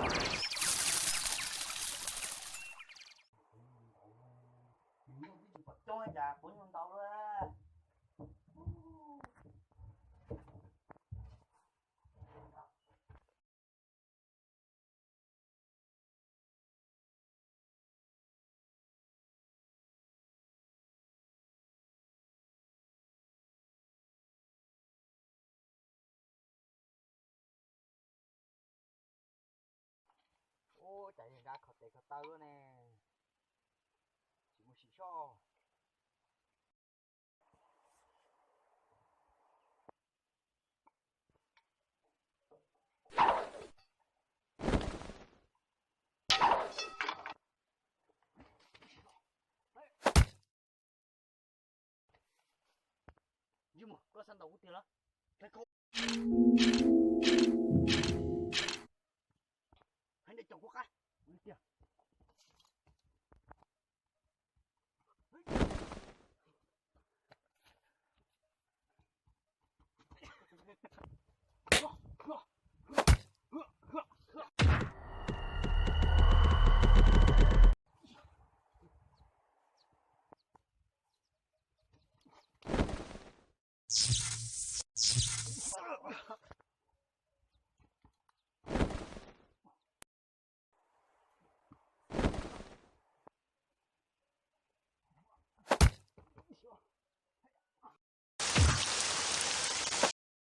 Nws nyuj twb tsis pom coob cas kuv nyuj ntau lawm. Ub, cas yog nrab kho tes kho taw luaj ne, tsis mus sim soj. Yus mus, koj xav ntaus kuv tiag los? Hais nrhiav cov kuv qab tiag.